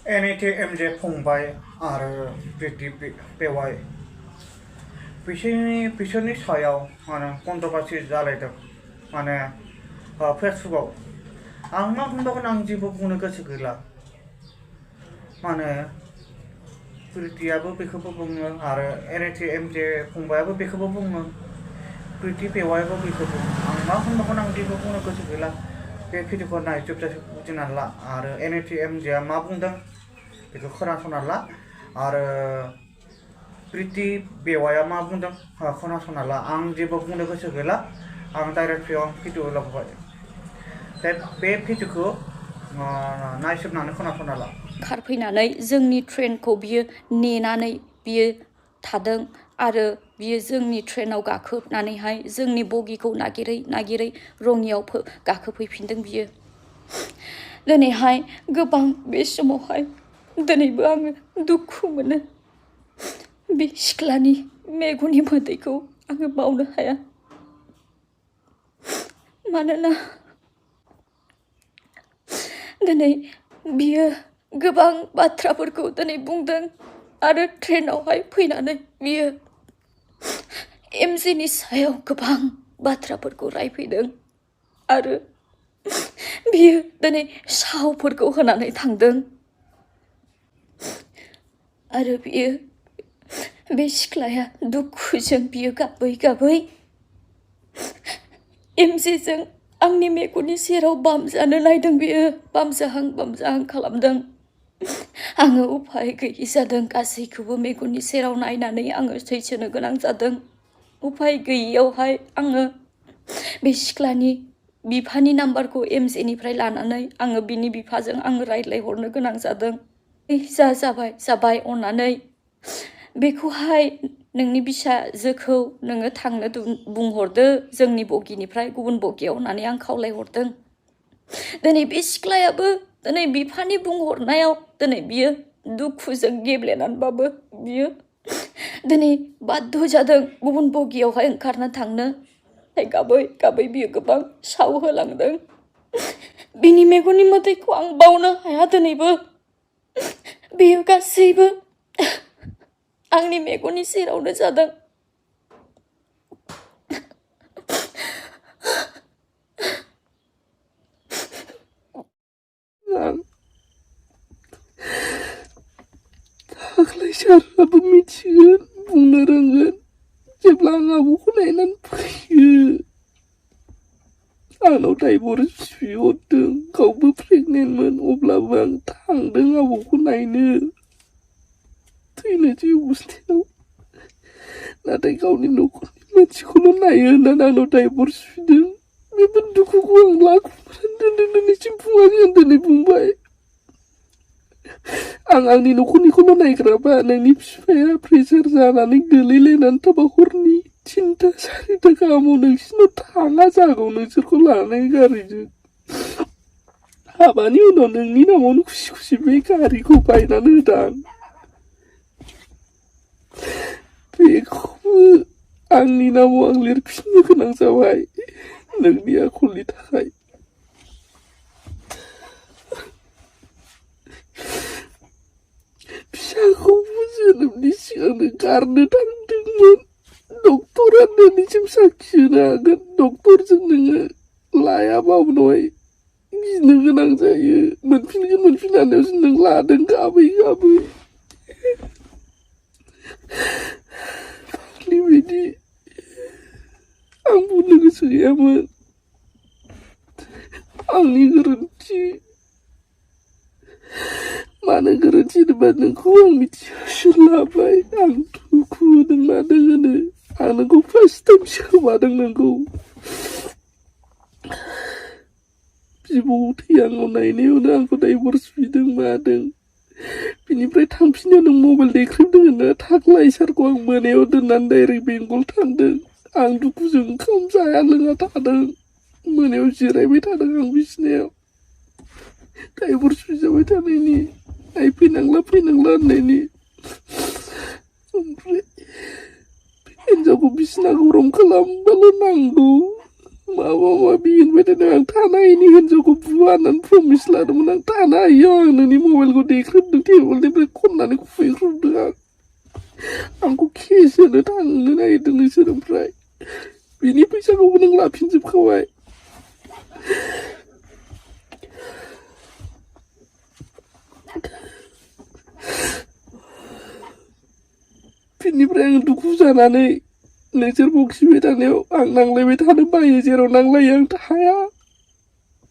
NATMJ फंबाय आरो प्रिति बेवाय बिसोरनि सायाव माने कन्ट्रभार्सि जालायदों माने फेसबुकआव आं मा बुंबावगोन आं जेबो बुंनो गोसो गैला माने प्रितियाबो बेखौबो बुङो आरो NATMJ फंबायाबो बेखौबो बुङो प्रिति बेवायाबो बेखौबो आं मा बुंबावगोन आं जेबो बुंनो गोसो गैला बे भिडिअखौ नायजोबजासे बुजिना ला आरो NATMJआ मा बुंदों बेखौ खोनासंना ला आरो प्रिति बेवाया मा बुंदों खोनासंना ला आं जेबो बुंनो गोसो गैला आं डाइरेक्ट भिडिअ लाबोबाय दा बे भिडिअखौ नायजोबनानै खोनासंना ला खारफैनानै जोंनि ट्रेनखौ बियो नेनानै बियो थादों आरो बियो जोंनि ट्रेनाव गाखोनानैहाय जोंनि बगिखौ नागिरै रङियाव गाखोफैफिनदों बियो दिनैहाय गोबां बे समावहाय दिनैबो आङो दुखु मोनो बे सिख्लानि मेगननि मोदैखौ आङो बावनो हाया मानोना दिनै बियो गोबां बाथ्राफोरखौ दिनै बुंदों आरो ट्रेनावहाय फैनानै बियो एमजेनि सायाव गोबां बाथ्राफोरखौ रायफैदों आरो बियो दिनै सावफोरखौ होनानै थांदों आरो बियो बे सिख्लाया दुखुजों बियो गाबै एमजेजों आंनि मेगननि सेराव बामजानो नायदों बियो बामजाहां खालामदों आङो उफाय गैयि जादों गासैखौबो मेगननि सेराव नायनानै आङो सैसोनो गोनां जादों उफाय गैयियावहाय आङो बे सिख्लानि बिफानि नाम्बारखौ एमजेनिफ्राय लानानै आङो बिनि बिफाजों आङो रायज्लायहरनो गोनां जादों जाबाय अननानै बेखौहाय नोंनि फिसाजोखौ नोङो थांनो बुंहरदो जोंनि बगिनिफ्राय गुबुन बगियाव होननानै आं खावलायहरदों दिनै बे सिख्लायाबो दिनै बिफानि बुंहरनायाव दिनै बियो दुखुजों गेब्लेनानैबाबो बियो दिनै बाध्य जादों गुबुन बगियावहाय ओंखारना थांनो गाबै बियो गोबां साव होलांदों बिनि मेगननि मोदैखौ आं बावनो हाया दिनैबो बेयो गासैबो आंनि मेगननि सेरावनो जादों दाख्लै साराबो मिथिगोन बुंनो रोंगोन जेब्ला आं आब'खौ नायनानै फैयो आंनाव डाइभर्स बिहरदों गावबो प्रेगनेन्टमोन अब्लाबो आं थांदों आब'खौ नायनो थैनोसै अबस्थायाव नाथाय गावनि न'खरनि मानसिखौल' नायो होननानै आंनाव डाइभर्स बिदों बेफोर दुखुखौ आं लाखुमानानै दिनैसिम बुङाखै आं दिनै बुंबाय आं आंनि न'खरनिखौल' नायग्राबा नोंनि बिफाया प्रेसार जानानै गोलैलायनानै थाबा हरनि 3टा 4टा गाहामाव नोंसिनाव थाङा जागौ नोंसोरखौ लानानै गारिजों हाबानि उनाव नोंनि नामावनो खुसि बे गारिखौ बायनानै होदां बेखौबो आंनि नामाव आं लिरफिननो गोनां जाबाय नोंनि आखलनि थाखाय फिसाखौबो जोनोमनि सिगांनो गारनो थांदोंमोन डक्टरा दिनैसिम साखि होनो हागोन डक्टरजों नोङो लायाबा उनावहाय गिनो गोनां जायो मोनफिननायावसो नों लादों गाबै फाग्लि बायदि आं बुंनो गोसो गैयामोन आंनि गोरोन्थि मानो गोरोन्थि होनोबा नोंखौ आं मिथियासो लाबाय आं दुखु होदों मादों होनो आं नोंखौ फार्स्ट टाइम सोमादों नोंखौ बिबौ थैआंनाव नायनायावनो आंखौ डाइभर्स बिदों मादों बिनिफ्राय थांफिननायाव नों मबाइल देख्रेबदों होनना थाख्लाय सारखौ आं मोनायाव दोननानै डाइरेक्ट बेंगल थांदों आं दुखुजों ओंखाम जाया लोङा थादों मोनायाव जिरायबाय थादों आं बिसिनायाव डाइभर्स बिजाबाय थानायनि फैनांला होननायनि ओमफ्राय हिन्जावखौ बिसिना गरम खालामबाल' नांगौ माबा माबि होनबाय थादों आं थानो हायिनि हिन्जावखौ बुवा होननानै प्रमिस लादोंमोन आं थानो हायो आं नोंनि मबाइलखौ देख्रेबदों टेबोलनिफ्राय खननानै खुबैख्रुबदों आंखौ केस होनो थांनो नागिरदों नोंसोर ओमफ्राय बिनि फैसाखौबो नों लाफिनजोबखाबाय बिनिफ्राय आं दुखु जानानै नोंसोर बखिबाय थानायाव आं नांलायबाय थानो बायो जेराव नांलायो आं हाया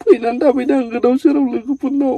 फैनानै थाफैदों आं गोदाव सोराव लोगोफोरनाव